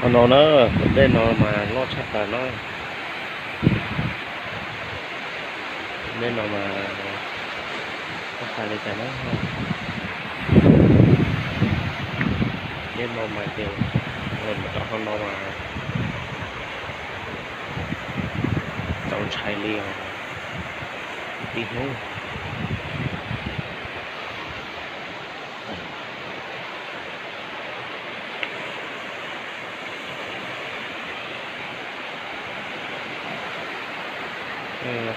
No na, tus dej no mas loj tshaj plaws na. Tus dej no mas, txhob hais li cas na. Dej no mas ces, mus rau qhov no mas txaus ntshai li os tij Hmoob.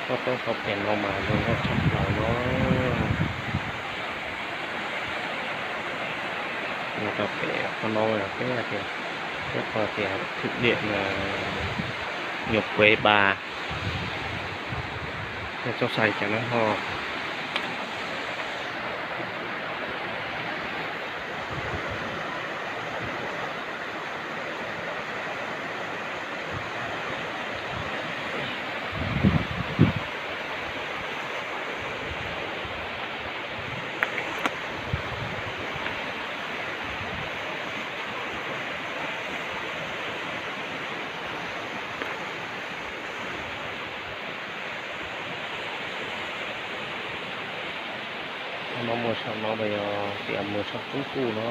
Toj roob tau pem no mas zoo nkauj tshaj plaws no. Mus rau pem qhov no peb tias, peb qhov tias thwm diam nyuam quav ba, txhob xav cas na ho. No mus saum no mas yog tias mus saum roob kuj no.